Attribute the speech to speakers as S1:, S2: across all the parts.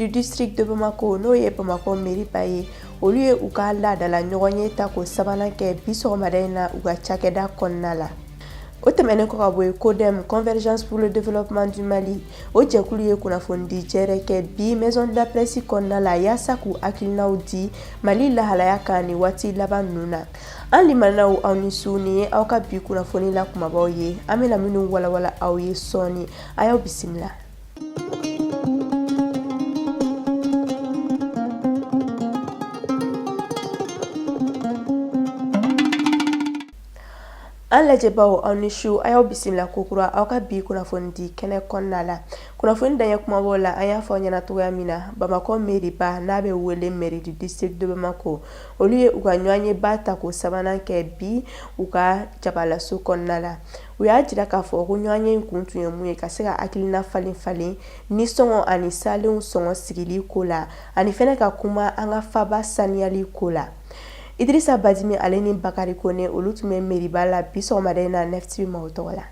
S1: du district de Bamako, n'o ye Bamakɔ meriba ye, olu ye u ka laadala ɲɔgɔnye tako sabanan kɛ bi sɔgɔmada in na u ka cakɛda kɔnɔna la. O tɛmɛnen kɔ ka bɔ yen, CODEM, Convergence pour le développement du Mali, o jɛkulu ye kunnafonidi jɛrɛ kɛ bi maison de la presse kɔnɔna la yaasa k'u hakilinaw di Mali lahalaya kan nin waati laban ninnu na. An limanaw, aw ni su. Nin ye aw ka bi kunnafoni la kumabaw ye, an bɛna minnu walawala aw ye sɔɔni. A y'aw bisimila. An lajɛbaw, aw ni su. A y'aw bisimila kokura aw ka bi kunnafoni di kɛnɛ kɔnɔna la. Kunnafoni daɲɛ kumabaw la, an y'a fɔ aw ɲɛna cogoya min na, Bamakɔ meriba n'a bɛ wele mairie du district de Bamako, olu ye u ka ɲɔgɔnyeba tako sabanan kɛ bi u ka jabalaso kɔnɔna la. U y'a jira k'a fɔ ko ɲɔgɔnye in kun tun ye mun ye? Ka se ka hakilina falen falen nisɔngɔ ani salenw sɔngɔ sigili ko la, ani fɛnɛ ka kuma an ka faba saniyali ko la. Idirisa Badimi ale ni Bakari Kone, olu tun bɛ meriba la bi sɔgɔmada in na 9TV maaw tɔgɔ la.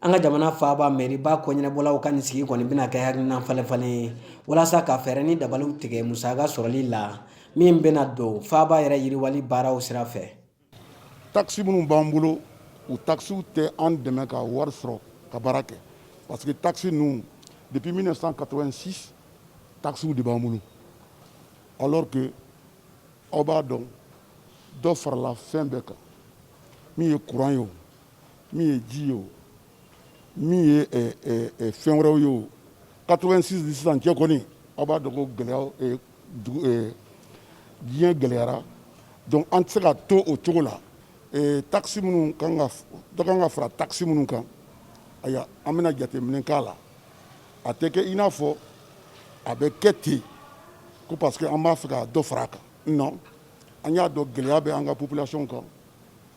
S2: An ka jamana faaba mɛriba koɲɛnabɔlaw ka nin sigi kɔni bɛna kɛ hakilina falen falen ye walasa ka fɛɛrɛ ni dabaliw tigɛ musaka sɔrɔli la min bɛna don faaba yɛrɛ yiriwali baaraw sira fɛ.
S3: Takisi minnu b'an bolo, u takisiw tɛ an dɛmɛ ka wari sɔrɔ ka baara kɛ, parce que takisi ninnu, depuis 1986, takisiw de b'an bolo, alors que aw b'a dɔn, dɔ farala fɛn bɛɛ kan, min ye courant ye o, min ye ji ye o, min ye fɛn wɛrɛw ye o. 86 ni sisan cɛ kɔni, aw b'a dɔn ko gɛlɛya, diɲɛ gɛlɛyara. Donc an tɛ se ka to o cogo la. Takisi minnu kan ka, dɔ kan ka fara takisi minnu kan, ayiwa, an bɛna jateminɛ k'a la. A tɛ kɛ i n'a fɔ a bɛ kɛ ten ko parce que an b'a fɛ ka dɔ fara a kan. Non, an y'a dɔn gɛlɛya bɛ an ka population kan,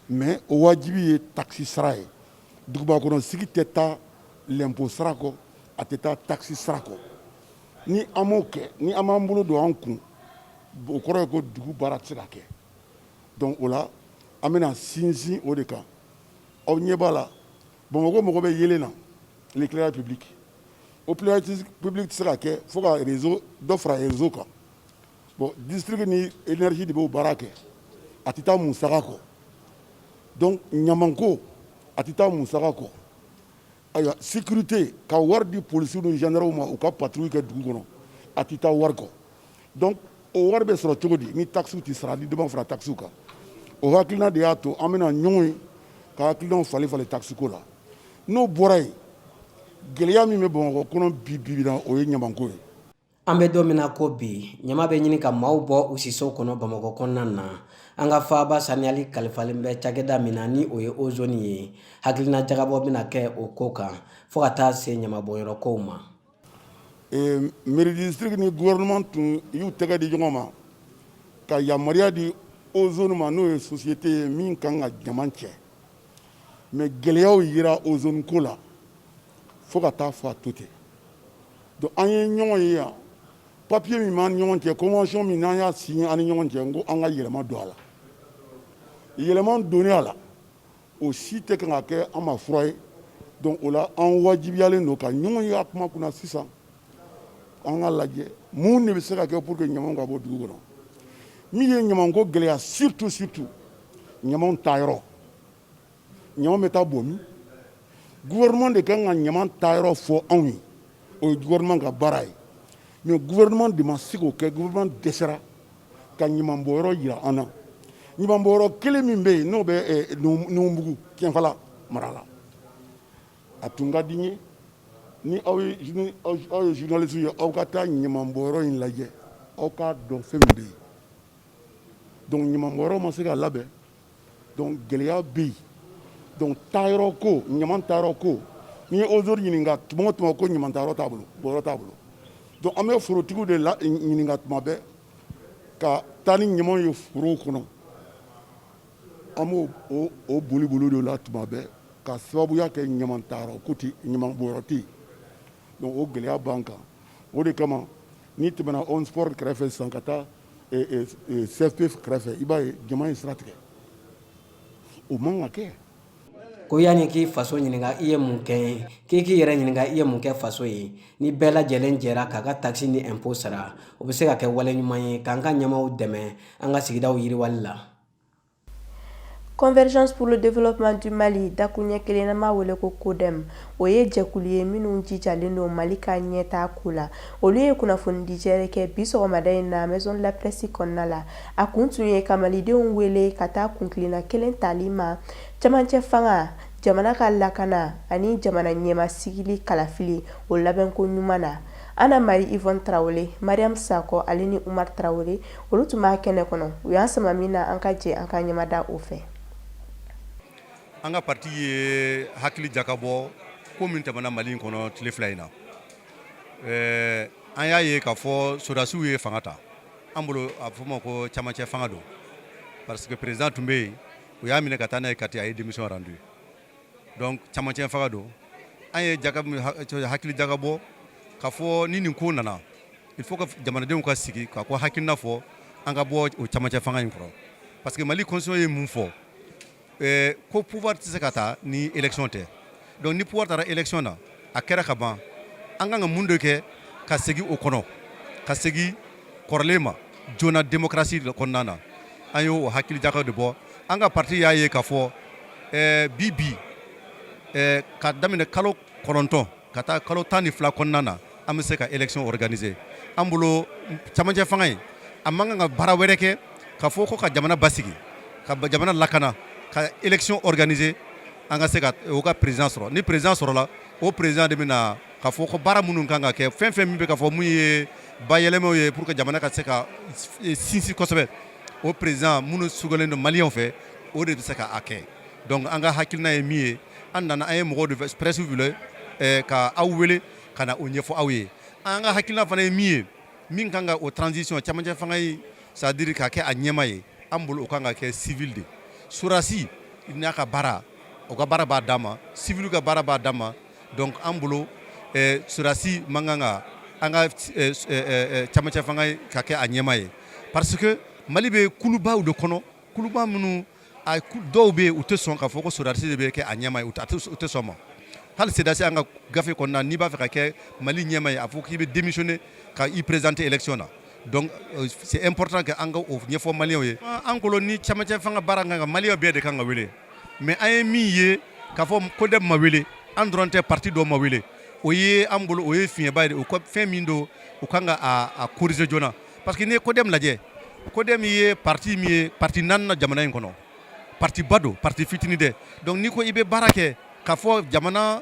S3: mais o wajibi ye takisi sara ye. Duguba kɔnɔ sigi tɛ taa lɛnpo sara kɔ, a tɛ taa takisi sara kɔ. Ni an m'o kɛ, ni an m'an bolo don an kun, o kɔrɔ ye ko dugu baara tɛ se ka kɛ. Donc o la, an bɛna sinsin o de kan. Aw ɲɛ b'a la, Bamakɔ mɔgɔ bɛ yelen na, l'éclairage public, o éclairage public tɛ se ka kɛ fo ka réseau dɔ fara réseau kan. Bon, district ni énergie de b'o baara kɛ, a tɛ taa musaka kɔ. Donc ɲamanko, a tɛ taa musaka kɔ. Ayiwa, sécurité, ka wari di polisiw ni gendarmew ma u ka patrouille kɛ dugu kɔnɔ, a tɛ taa wari kɔ. Donc o wari bɛ sɔrɔ cogo di ni taxes tɛ sara, ni dɔ ma fara taxes kan? O hakilina de y'a to an bɛna ɲɔgɔn ye ka hakilinaw falen falen taxe ko la. N'o bɔra yen, gɛlɛya min bɛ Bamakɔ kɔnɔ bi bi na, o ye ɲamanko ye.
S2: An bɛ don min na ko bi, ɲama bɛ ɲini ka maaw bɔ u siso kɔnɔ Bamakɔ kɔnɔna na. An ka faaba saniyali kalifalen bɛ cakɛda min na, ni o ye Ozone ye, hakilina jagabɔ bɛna kɛ o ko kan fo ka taa se ɲamabɔnyɔrɔ kow ma.
S3: Mairie district ni gouvernement tun y'u tɛgɛ di ɲɔgɔn ma ka yamaruya di Ozone ma, n'o ye société ye min kan ka ɲaman cɛ. Mais gɛlɛyaw yera Ozone ko la fo ka taa fɔ a to ten. Donc an ye ɲɔgɔn ye yan, papier min b'an ni ɲɔgɔn cɛ, convention min n'an y'a signé an ni ɲɔgɔn cɛ, n ko an ka yɛlɛma don a la. Yɛlɛma donnen a la, o si tɛ kan ka kɛ an ma fura ye. Donc o la, an wajibiyalen don ka ɲɔgɔn ye a kuma kunna sisan, an ka lajɛ mun de bɛ se ka kɛ pour que ɲamaw ka bɔ dugu kɔnɔ. Min ye ɲamanko gɛlɛya, surtout surtout ɲamaw taayɔrɔ, ɲama bɛ taa bɔn min? Gouvernement de kan ka ɲama taayɔrɔ fɔ anw ye, o ye gouvernement ka baara ye. Mais gouvernement de ma se k'o kɛ. Gouvernement dɛsɛra ka ɲamanbɔyɔrɔ yira an na. Ɲamanbɔyɔrɔ kelen min bɛ yen, n'o bɛ Numubugu Tiɲɛfala mara la. A tun ka di n ye ni aw ye, aw ye journaliste ye, aw ka taa ɲamanbɔyɔrɔ in lajɛ, aw k'a dɔn fɛn min bɛ yen. Donc ɲamanbɔyɔrɔ ma se ka labɛn, donc gɛlɛya bɛ yen. Donc taayɔrɔ ko, ɲaman taayɔrɔ ko, n'i ye Ozone ɲininka tuma o tuma, ko ɲaman taayɔrɔ t'a bolo, bɔyɔrɔ t'a bolo. Donc an bɛ forotigiw de la ɲininka tuma bɛɛ ka taa ni ɲamanw ye forow kɔnɔ. An b'o o boli boli de la tuma bɛɛ ka sababuya kɛ ɲaman taayɔrɔ ko tɛ, ɲaman bɔyɔrɔ tɛ yen. Donc o gɛlɛya b'an kan. O de kama, n'i tɛmɛna Omnisports kɛrɛfɛ sisan ka taa CFP kɛrɛfɛ, i b'a ye jama ye sira tigɛ. O man ka kɛ.
S2: Ko yanni k'i faso ɲininka i ye mun kɛ ye, k'i k'i yɛrɛ ɲininka i ye mun kɛ faso ye. Ni bɛɛ lajɛlen jɛra k'a ka takisi ni ɛnpo sara, o bɛ se ka kɛ wale ɲuman ye k'an ka ɲɛmaaw dɛmɛ an ka sigidaw yiriwali la.
S1: Convergence pour le développement du Mali dakuruɲɛ kelen n'an b'a wele ko CODEM, o ye jɛkulu ye minnu jijalen don Mali ka ɲɛtaa ko la. Olu ye kunnafonidi jɛrɛ kɛ bi sɔgɔmada in na Maison de la Presse kɔnɔna la. A kun tun ye ka malidenw wele ka taa kuntilenna kelen tali ma cɛmancɛ fanga, jamana ka lakana ani jamana ɲɛmaa sigili kalafili o labɛnko ɲuman na. Ana Marie Yvonne Tarawele, Mariam Sakɔ ale ni Umar Tarawele, olu tun b'a kɛnɛ kɔnɔ. U y'an sama min na, an ka jɛ an ka ɲɛmada o fɛ.
S4: An ka parti ye hakili jakabɔ ko min tɛmɛna Mali in kɔnɔ tile 2 in na, an y'a ye k'a fɔ sɔrɔdasiw ye fanga ta. An bolo, a bɛ fɔ ma ko camancɛ fanga don, parce que président tun bɛ yen, u y'a minɛ ka taa n'a ye Kati, a ye démission rendu. Donc camancɛ fanga don. An ye hakili jagabɔ k'a fɔ ni nin ko nana, il faut que jamanadenw ka sigi k'a ko hakilina fɔ, an ka bɔ o camancɛ fanga in kɔrɔ, parce que Mali constitution ye mun fɔ? Ko pouvoir tɛ se ka taa ni élection tɛ. Donc ni pouvoir taara élection na, a kɛra ka ban, an kan ka mun de kɛ ka segin o kɔnɔ, ka segin kɔrɔlen ma joona démocratie kɔnɔna na? An y'o hakili jaka de bɔ. An ka parti y'a ye k'a fɔ bi bi, ka daminɛ kalo 9 ka taa kalo 12 kɔnɔna na, an bɛ se ka élection organiser. An bolo, camancɛ fanga in, a man kan ka baara wɛrɛ kɛ ka fɔ ko ka jamana basigi, ka jamana lakana, ka élection organiser, an ka se ka o ka président sɔrɔ. Ni président sɔrɔla, o président de bɛna ka fɔ ko baara minnu kan ka kɛ, fɛn fɛn min bɛ ka fɔ mun ye bayɛlɛmaw ye pour que jamana ka se ka sinsin kosɛbɛ, o président minnu sugalen don maliyɛnw fɛ, o de bɛ se ka a kɛ. Donc an ka hakilina ye min ye, an nana, an ye mɔgɔw de presse wele ka aw wele ka na o ɲɛfɔ aw ye. An ka hakilina fana ye min ye, min kan ka o transition camancɛ fanga ye, c'est à dire ka kɛ a ɲɛma ye, an bolo o kan ka kɛ civil de. Sɔrɔdasi n'a ka baara, o ka baara b'a d'a ma, civil ka baara b'a d'a ma. Donc an bolo, sɔrɔdasi man kan ka an ka camancɛ fanga ka kɛ a ɲɛma ye, parce que Mali bɛ kulubaw de kɔnɔ, kuluba minnu a dɔw bɛ yen, u tɛ sɔn k'a fɔ ko sɔrɔdasi de bɛ kɛ a ɲɛma ye, u tɛ sɔn ma. Hali CEDEAO, an ka gafe kɔnɔna, n'i b'a fɛ ka kɛ Mali ɲɛma ye, a fɔ k'i bɛ démissionner ka i présenter élection na. Donc c'est important que an ka o ɲɛfɔ maliyɛnw ye. An kolo ni camancɛ fanga baara kan ka, maliyɛn bɛɛ de kan ka wele. Mais an ye min ye k'a fɔ CODEM ma wele, an dɔrɔn tɛ, parti dɔw ma wele, o ye an bolo o ye fiɲɛba ye. O fɛn min don, u kan ka a corriger joona, parce que n'i ye CODEM lajɛ, CODEM ye parti min ye, parti naaninan jamana in kɔnɔ, parti ba don, parti fitinin tɛ. Donc n'i ko i bɛ baara kɛ k'a fɔ jamana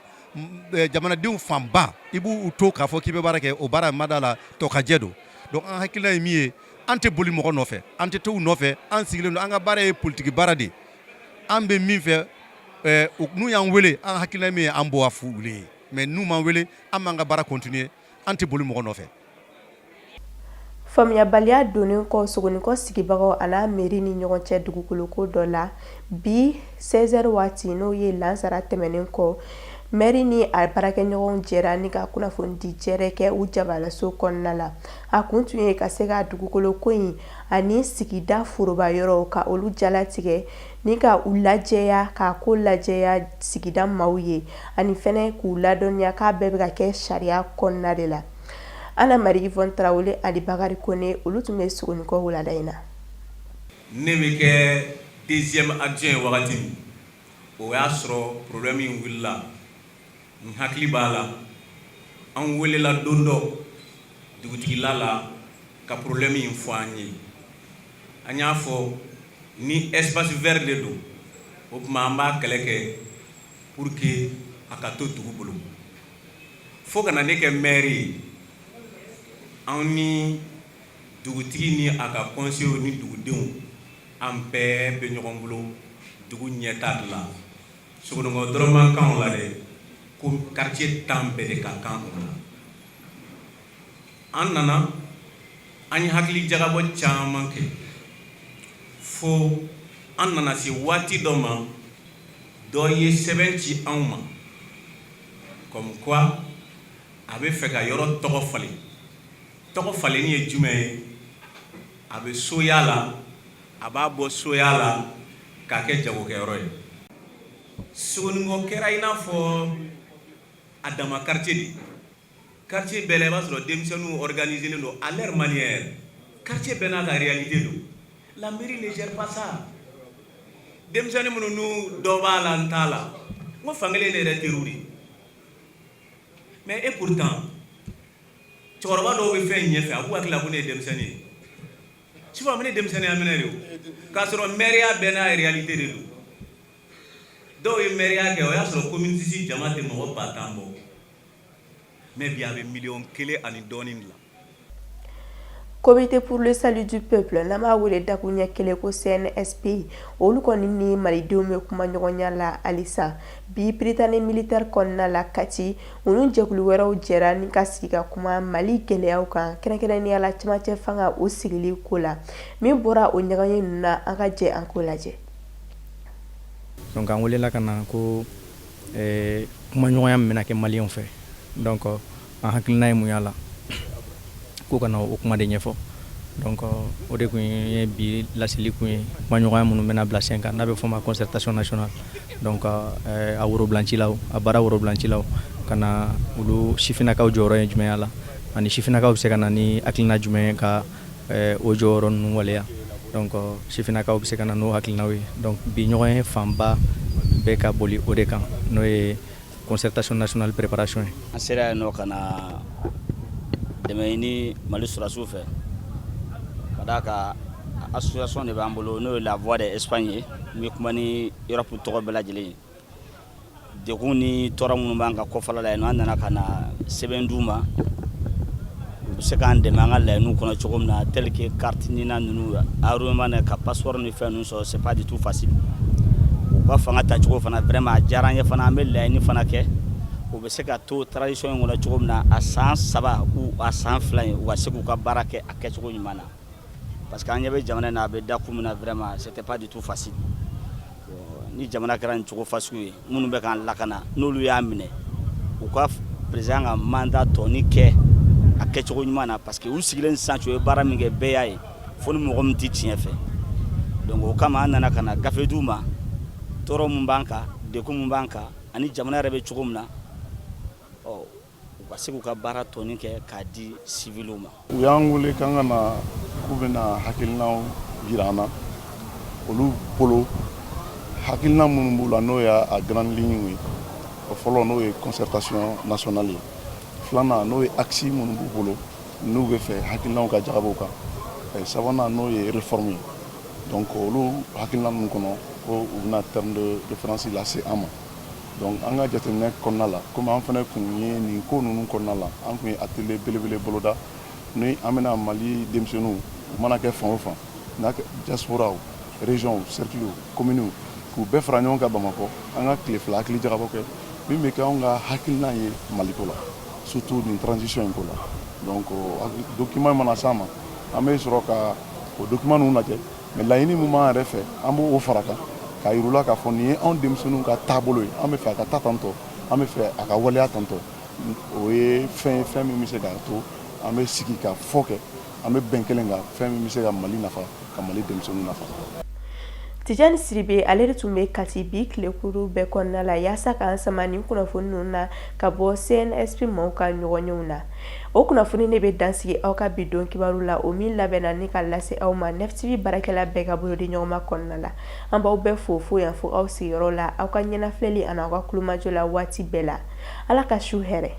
S4: jamanadenw fanba, i b'u to k'a fɔ k'i bɛ baara kɛ, o baara ma da la tɔ ka jɛ don. Donc an hakilina ye min ye, an tɛ boli mɔgɔ nɔfɛ, an tɛ to u nɔfɛ, an sigilen don. An ka baara ye politiki baara de ye. An bɛ min fɛ, n'u y'an wele, an hakilina ye min ye, an b'o f'u ye. Mais n'u m'an wele, an b'an ka baara continuer, an tɛ boli mɔgɔ nɔfɛ.
S1: Faamuyabaliya donnen kɔ Sogonikɔ sigibagaw a n'a mairie ni ɲɔgɔn cɛ dugukoloko dɔ la bi 16h waati, n'o ye lansara tɛmɛnen kɔ, mairie ni a baarakɛɲɔgɔnw jɛra ni ka kunnafonidi jɛrɛ kɛ u jabalaso kɔnɔna la. A kun tun ye ka se ka dugukolo ko in ani sigida foroba yɔrɔw ka olu jalatigɛ ni ka u lajɛya, k'a ko lajɛya sigida maaw ye, ani fɛnɛ k'u ladɔnniya k'a bɛɛ bɛ ka kɛ sariya kɔnɔna de la. Ana Marie Yvonne Tarawele ani Bakari Kone, olu tun bɛ Sogonikɔ wulada in na.
S5: Ne bɛ kɛ deuxième adjoint ye wagati min, o y'a sɔrɔ problème in wulila. N hakili b'a la, an welela don dɔ dugutigila la ka problème in fɔ an ye. An y'a fɔ ni espace vert de don, o tuma an b'a kɛlɛ kɛ pour que a ka to dugu bolo. Fo ka na ne kɛ maire ye, an ni dugutigi ni a ka conseillers ni dugudenw, an bɛɛ bɛ ɲɔgɔn bolo dugu ɲɛta de la. Sogonikɔ dɔrɔn man kan o la dɛ, ko quartier 10 bɛɛ de ka kan o la. An nana, an ye hakili jagabɔ caman kɛ, fo an nana se waati dɔ ma, dɔ ye sɛbɛn ci anw ma comme quoi a bɛ fɛ ka yɔrɔ tɔgɔ falen. Tɔgɔ falenni ye jumɛn ye? A bɛ soya la, a b'a bɔ soya la k'a kɛ jagokɛyɔrɔ ye. Sogonikɔ kɛra i n'a fɔ a dama quartier de. Quartier bɛɛ la, i b'a sɔrɔ denmisɛnninw organisé don à leur manière. Quartier bɛɛ n'a ka réalité don. La mairie ne gère pas ça. Denmisɛnnin minnu n'u dɔ b'a la, n t'a la, n ko fankelen ne yɛrɛ teriw de. Mais et pourtant, cɛkɔrɔba dɔw bɛ fɛn in ɲɛfɛ, a b'u hakili la ko ne ye denmisɛnnin ye. Souvent a bɛ ne denmisɛnninya minɛ de o, k'a sɔrɔ maire bɛɛ n'a réalité de don. Dɔw ye maire kɛ, o y'a sɔrɔ commune 6 jama tɛ mɔgɔ 10 000 bɔ, mais bi a bɛ miliyɔn 1 ani dɔɔnin de la.
S1: Comité pour le salut du peuple, n'an b'a wele dakuruɲɛ kelen ko CNSP, olu kɔni ni malidenw bɛ kuma ɲɔgɔnya la halisa bi Prytanée militaire kɔnɔna la Kati. Olu jɛkulu wɛrɛw jɛra ni ka sigi ka kuma Mali gɛlɛyaw kan, kɛrɛnkɛrɛnnenya la cɛmancɛ fanga o sigili ko la. Min bɔra o ɲɔgɔnye ninnu na, an ka jɛ an k'o lajɛ.
S6: Donc an welela ka na ko kumaɲɔgɔnya min bɛna kɛ maliyɛnw fɛ, donc an hakilina ye mun y'a la, ko ka na o kuma de ɲɛfɔ. Donc o de kun ye bi laseli kun ye. Kumaɲɔgɔnya minnu bɛna bila sen kan, n'a bɛ fɔ o ma concertation nationale, donc a worobulancilaw, a baara worobulancilaw, ka na olu sifinnakaw jɔyɔrɔ ye jumɛn la, ani sifinnakaw bɛ se ka na ni hakilina jumɛn ye ka o jɔyɔrɔ ninnu waleya. Donc sifinnakaw bɛ se ka na n'o hakilinaw ye. Donc bi ɲɔgɔn ye fanba bɛ ka boli o de kan, n'o ye concertation nationale préparation ye.
S7: An sera yen nɔ ka na dɛmɛ ɲini Mali sɔrɔdasiw fɛ, ka d'a kan association de b'an bolo, n'o ye La Voix de Espagne ye. N bɛ kuma ni Europe tɔgɔ bɛɛ lajɛlen ye. Degun ni tɔɔrɔ minnu b'an kan kɔfɛla la yen nɔ, an nana ka na sɛbɛn d'u ma, u bɛ se k'an dɛmɛ an ka laɲiniw kɔnɔ cogo min na, tel que carte NINA ninnu, enrôlement ka passeport ni fɛn ninnu sɔrɔ, c'est pas du tout facile. U ka fanga tacogo fana, vraiment a diyara an ye fana. An bɛ laɲini fana kɛ, u bɛ se ka to transition in kɔnɔ cogo min na, a san 3 ou a san 2 in, u ka se k'u ka baara kɛ a kɛcogo ɲuman na, parce que an ɲɛ bɛ jamana in na, a bɛ dakun min na, vraiment c'était pas du tout facile. Ni jamana kɛra nin cogo fasugu ye, minnu bɛ k'an lakana, n'olu y'a minɛ, u ka président ka mandat tɔni kɛ a kɛcogo ɲuman na, parce que u sigilen sisan cɛ, u ye baara min kɛ, bɛɛ y'a ye, fo ni mɔgɔ min tɛ tiɲɛ fɛ. Donc o kama an nana ka na gafe d'u ma, tɔɔrɔ min b'an kan, degun min b'an kan, ani jamana yɛrɛ bɛ cogo min na, ɔ u ka se k'u ka baara tɔni kɛ k'a di civiliw ma.
S3: U y'an wele k'an ka na, k'u bɛna hakilinaw jira an na. Olu bolo, hakilina minnu b'u la, n'o y'a grande ligne ye, o fɔlɔ, n'o ye concertation nationale ye. Filanan, n'o ye axe minnu b'u bolo, n'u bɛ fɛ hakilinaw ka jagabɔ kan. Sabanan, n'o ye réforme ye. Donc olu hakilina ninnu kɔnɔ, ko u bɛna terme de référence lase an ma. Donc an ka jateminɛ kɔnɔna la, komi an fana kun ye nin ko ninnu kɔnɔna la, an kun ye atelier belebele boloda ni an bɛna Mali denmisɛnninw, u mana kɛ fan o fan, n'a diaspora, région, cercle, commune, k'u bɛɛ fara ɲɔgɔn kan Bamakɔ, an ka tile 2 hakili jagabɔ kɛ min bɛ kɛ anw ka hakilina ye Maliko la, surtout nin transition in ko la. Donc document mana s'an ma, an bɛ sɔrɔ ka o document ninnu lajɛ. Mais laɲini min b'an yɛrɛ fɛ, an b'o fara kan k'a yir'u la k'a fɔ nin ye anw denmisɛnninw ka taabolo ye, an bɛ fɛ a ka taa tantɔ, an bɛ fɛ a ka waleya tantɔ. O ye fɛn ye, fɛn min bɛ se k'a to an bɛ sigi ka fɔ kɛ, an bɛ bɛn kelen kan, fɛn min bɛ se ka Mali nafa, ka Mali denmisɛnninw nafa.
S1: Tijani Siribe, ale de tun bɛ Kati bi tilekuru bɛɛ kɔnɔna la yaasa k'an sama nin kunnafoni ninnu na ka bɔ CNSP maaw ka ɲɔgɔnyew na. O kunnafoni de bɛ dansigi aw ka bi don kibaru la, o min labɛnna ni ka lase aw ma Nef TV baarakɛla bɛɛ ka bolodi ɲɔgɔnma kɔnɔna la. An b'aw bɛɛ fo fo yan fo aw sigiyɔrɔ la, aw ka ɲɛnafilɛli ani aw ka kulomajɔ la waati bɛɛ la. Ala ka su hɛrɛ.